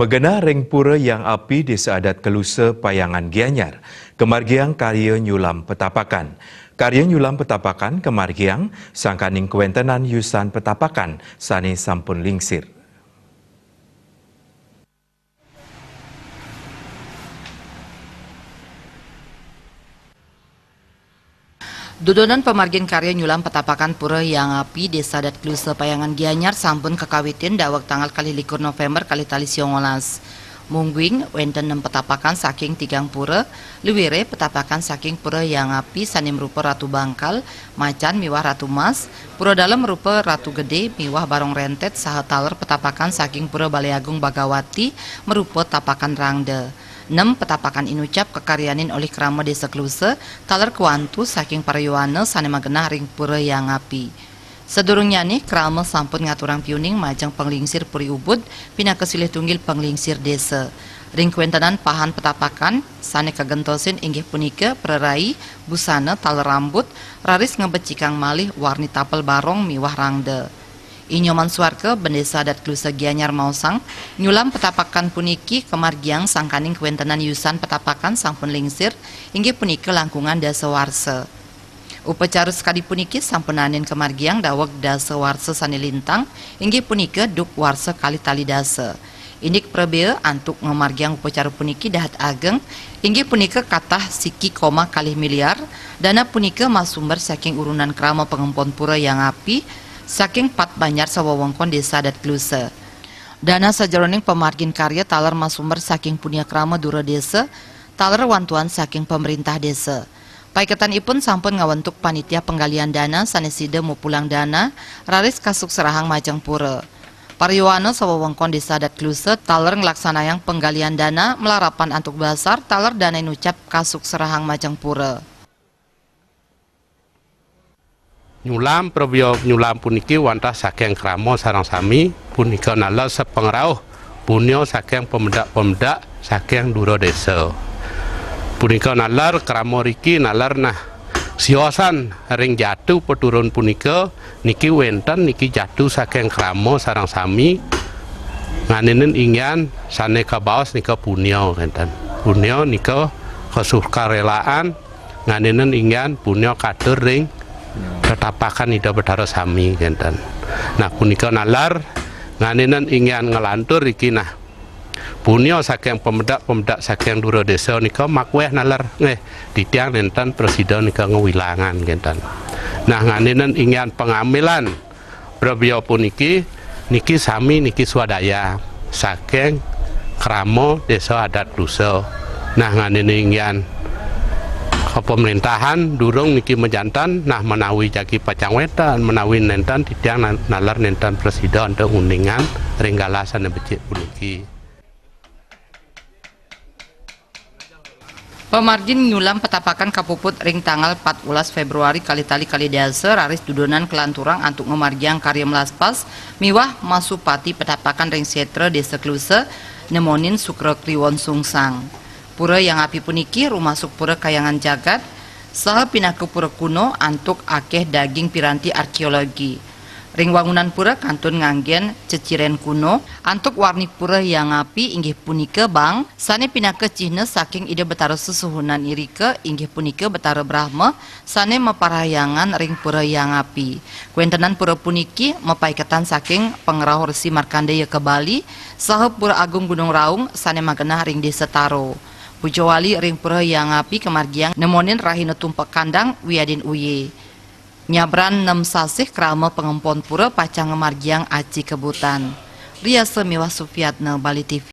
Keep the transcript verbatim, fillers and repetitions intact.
Magenah ring Pura Hyang Api Desa Adat Kelusa Payangan Gianyar, kamargiang karya nyulam petapakan. Karya nyulam petapakan kamargiang sangkaning kawentenan yusan petapakan sane sampun lingsir. Dudonan pamargin karya nyulam petapakan Pura Hyang Api Desa Adat Kelusa Payangan Gianyar sampun kakawitin daweg tanggal kalih likur November kalih tali sia welas. Mungguing wenten nem petapakan saking tigang pura, luire petapakan saking Pura Hyang Api sane marupa Ratu Bangkal, Macan miwah Ratu Mas, Pura Dalem marupa Ratu Gede miwah Barong Rentet, saha taler petapakan saking Pura Balai Agung Bagawati marupa Tapakan Rangda. Nem petapakan inucap kakaryanin olih krama Desa Kelusa, taler kawantu saking para yowana sane magenah ring Pura Hyang Api. Sadurungnyane, krama sampun ngaturang piuning majeng panglingsir puri ubud pinaka silih tunggil panglingsir desa. Ring kawentenan pahan petapakan sane kagentosin inggih punika prarai, busana, taler rambut, raris ngabecikang malih warni tapel barong miwah rangda. I Nyoman Suarka, Bendesa Adat Kelusa Gianyar maosang, nyulam petapakan puniki kamargiang sangkaning kawentenan yusan petapakan sampun lingsir, inggih punika langkungan dasa warsa. Upacara sakadi puniki sampun naenin kamargiang daweg dasa warsa sane lintang, inggih punika duk warsa kalih tali dasa. Indik prabea antuk ngamargiang upacara puniki dahat ageng, inggih punika katah siki koma kalih miliar. Dana punika masumber saking urunan krama pangempon Pura Hyang Api saking pat banjar sawewengkon Desa Adat Kelusa. Dana sajeroning pamargin karya taler masumber saking punia krama dura desa, taler wantuan saking pamrintah desa. Paiketanipun sampun ngawentuk panitia penggalian dana sane sida mupulang dana, raris kasukserahang majeng pura. Para yowana sawewengkon Desa Adat Kelusa taler nglaksanayang penggalian dana malarapan antuk basar taler dana inucap kasukserahang majeng pura. Nyulam, prabea nyulam puniki wantah saking krama sareng sami, punika naler sapangrauh punia saking pamedak-pamedak saking dura desa. Punika naler krama riki naler nah siosan ring jatu paturun punika niki wenten niki jatu saking krama sareng sami nganinin inggihan sane kabaos nika punia kenten. Punia nika kasukarelaan nganinen inggihan punia katur ring tetapakan Ida Betara sami kenten. Nah, punika nalar nganinen inggihan nglantur iki nah. Punia saking pemedak-pemedak saking dura desa nika makweh nalar nggih titiang nenten prasida nika ngewilangan kenten. Nah, nganinen inggihan pangamilan Prabya puniki niki sami niki swadaya saking krama Desa Adat Klusa. Nah, nganene inggihan kapamrentahan durung niki majantan, nah, menawi jagi pacang wenten, menawi nenten titiang na-, nalar nenten prasida antuk nguningin ring galah sane becik puniki. Pamargin nyulam petapakan kapuput ring tanggal patbelas Februari kalih tali kalih dasa, raris dudonan kalanturang antuk ngamargiang karya melaspas miwah masupati petapakan ring setra Desa Klusa, nemonin Sukra Kliwon Sungsang. Pura Hyang Api puniki rumasuk pura kayangan jagat, saha pinaka pura kuno antuk akeh daging piranti arkeologi. Ring wangunan pura kantun nganggen ceciren kuno, antuk warni Pura Hyang Api inggih punika bang, sane pinaka cihna saking Ida Betara sesuhunan irika inggih punika Betara Brahma, sane maparahyangan ring Pura Hyang Api. Kawentenan pura puniki mapaiketan saking pangrauh Resi Markandeya ka Bali, saha Pura Agung Gunung Raung sane magenah ring Desa Taro. Pujawali ring Pura Hyang Api kamargiang nemonin rahina tumpek kandang wiadin uye. Nyabran nem sasih krama pangempon pura pacang ngamargiang aci kebutan. Riasa miwah Sufiatna, Bali T V.